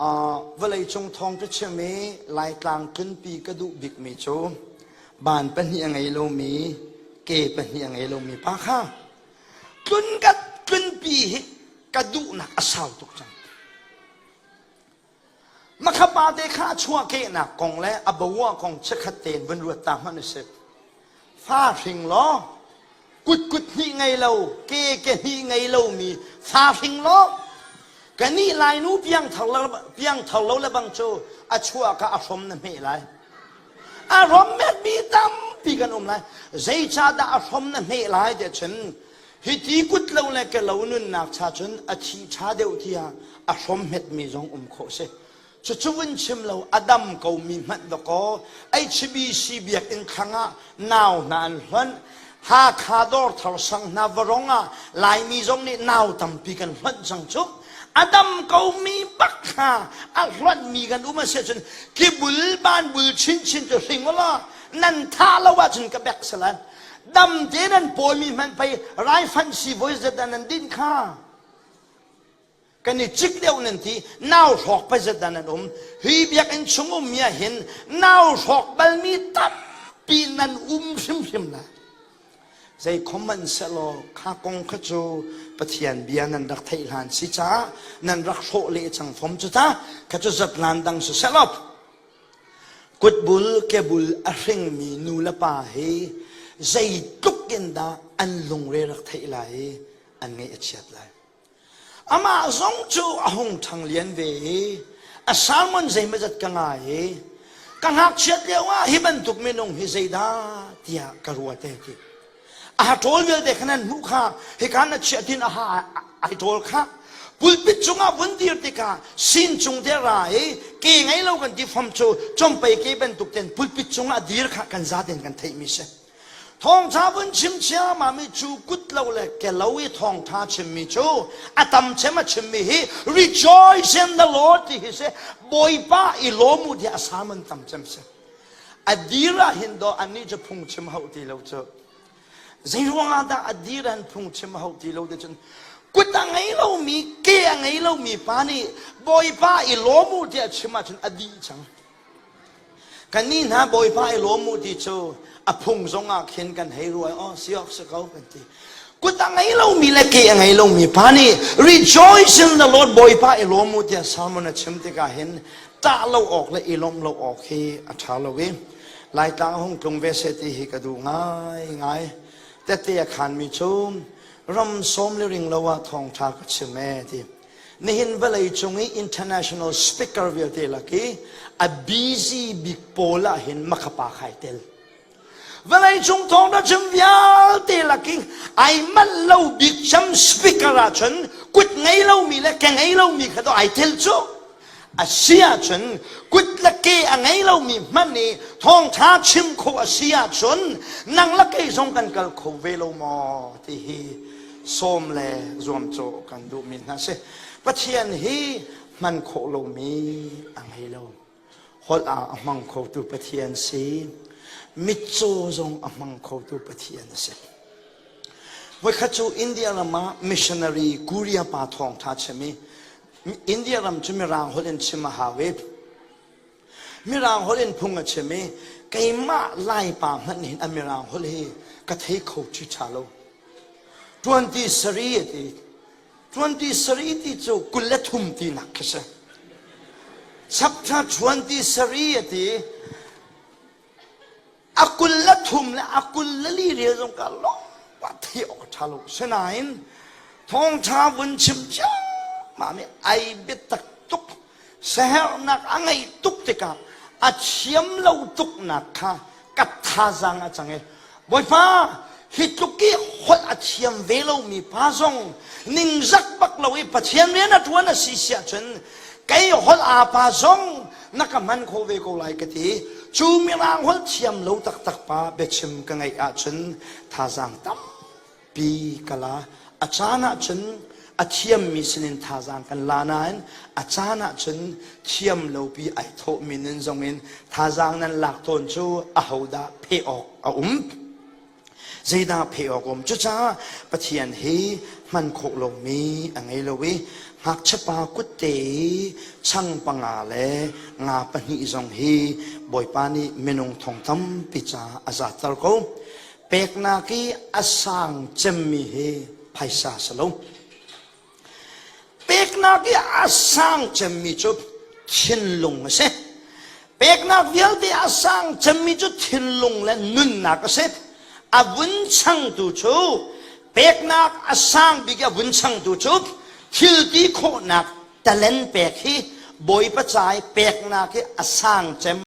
Vawleicung thawngṭha chim i Laitlang tlunpi ka duh bikmi cu ban pahnih a ngei lomi, ke pahnih a ngei lomi pa kha tlun ka tlunpi hi ka duhnak a sau tuk cang. Makhapa te kha a chuahkehnak kong le a boa kong chikkhat tein vun ruat ta hmanh usih. Fa hring law kut kut hnih ngei lo, ke ke hnih ngei lomi fa hring law kanih Lainu piangthar lo piangthar lo le bang cu a chuah ka a hrom na hmeh lai. A hrom metmi tampi kan um lai. Zeicahdah a hrom na hmeh lai tiah cun hi ti kut lo le ke lo nunnak cha cun a thi ṭha deuh tiah a hrom hmetmi zong um khawh si. Cucu vun chim lo a dam komi hmanh dawkaw HBC biakinn thlang ah nau hna an hlonh. Hakha dawrthar sang hna varong ah Laimi zong nih nau tampi kan hlonh cang cu. A dam komi bak kha a hlonhmi kan um a si ahcun kibul banbul chinchin cu hring ulaw nan thah lo ahcun ka bek si lai. Dam te nan pawimi hmanh pei raifanh sii zet dah nan dinh kha. Kan i cik deuh nan ti nau hrawk pazat dah nan um hi biakinn chung ummi ah hin nau hrawk balmi tampi nan um hrimhrim lai zei khom man selaw kha kong kha cu Pathian bia nan rak theih hlan si caah nan rak hrawh leh cang fom cu ta kha cu zatlan dang si selaw kutbul kebul a hringmi nu le pa hi zeitluk in dah an lungre rak theih lai i an ngaih a chiat lai Amah zong cu a hung ṭhang lian ve i a sermon zeimawzat ka ngai i ka ngakchiat lio ah hi bantuk minung hi zeidah tiah ka ruat e ti. A ha ṭawl vialte kha nan hmuh kha hika na chiah tin a ha ai ṭawl kha pulpit cungah vun dir tikah sin cung te ra i ke ngei lo kan ti fom cu compei ke bantuk ten pulpit cungah dir kha kan zaten kan theihmi si. Thawngṭha vun chim ciammam i cu kut lo le ke lo i thawngṭha chimmi cu a tam cem a chimmi hi rejoice in the Lord ti hi si Bawipa i lawm u tiah a sermon tam cem si. A dir ah hin daw annih cu phungchim hauh ti lo cu. Zei ruangah dah a dir an phungchim hauh ti lo ti cun kut a ngei lomi ke a ngei lomi pa nih Bawipa i lawm u tiah chim ahcun a dih cang. Kannih hna Bawipa i lawm u ti cu a phung zongah khin kan hei ruai aw si awk si ko kan ti. Kut a ngei lomi le ke a ngei lomi pa nih rejoice in the Lord Bawipa i lawm u tiah Salmon a chim tikah hin ṭah lo awk le i lawmh lo awk hi a ṭha lo i Laitlang hung tlung ve seh ti hi ka duh ngaingai. Tette a khanmi cu ram sawm le ring lo ah thawngṭha ka chim ee ti. Nihin vawlei cung i international speaker vialte lak i a busy bik pawl ah hin makhapa khai tel. Vawlei cung thawngtha chim vialte lak i ai manh lo bik cem speaker ahcun kut ngei lomi le ke ngei lomi kha to ai tel cu. A si ahcun kut le ke a ngei lomi hmanh i thawngtha chim khawh a si ahcun nang le kei zong kan kal kho ve lo maw ti hi sawm le zuamcawh kan duhmi hna si. Pathian hi hman khawh lomi a ngei lo. Holh ah a hmang khotu Pathian si. Mitcaw zong a hmang khotu Pathian a si. Voikhat cu India ram ah missionary Korea pa thawngtha chim i India ram cu Mirang holh in chim a hau i Mirang holh in phung a chim i keimah Laipa hmanh hin a Mirang holh hi ka thei kho ṭhiṭha lo. Ṭuanti sari a ti. Ṭuanti sari ti cu 23 tinak khi si. Chapter ṭuanti sari a ti. A 23 le a 24 rel zong ka lawng theih awk a ṭha lo. Sinain thawngṭha vun chim ciammam i ai biatak tuk saherhnak a ngeih tuk tikah a thiam lo tuknak kha ka thazaang a cang i Bawipa hi tluk i holh a thiam ve lomi pa zong ningzak bak lo i Pathian rian a ṭuan a si siah cun kei holh aa pa zong na ka hman kho ve ko lai ka ti cu mirang holh thiam lo taktak pa biachim ka ngeih ahcun thazaang tampi ka la a caan ahcun a thiammi sinin thazaang kan la nain a caan ahcun thiam lopi ai thawhmi nun zongin thazaang nan lak tawn cu ahodah pheh awk a um. Zeidah phe awk um? Cucaah Pathian hi hman khawh lomi a ngei lo i ngakchiapa kutte i chang panga le nga pahnih zong hi Bawipa nih minung thong tampi ca a zatter ko. Peknak i a sang cemmi hi phaisa si lo. Peknak i a sang cemmi cu thinlung a si. Peknak vialte a sang cemmi cu thinlung le nunnak a si. A vun changtu cu peknak a sang bik i a vun changtu cu thil ti khawhnak talent pek hi Bawipa ca i peknak hi a sang cem.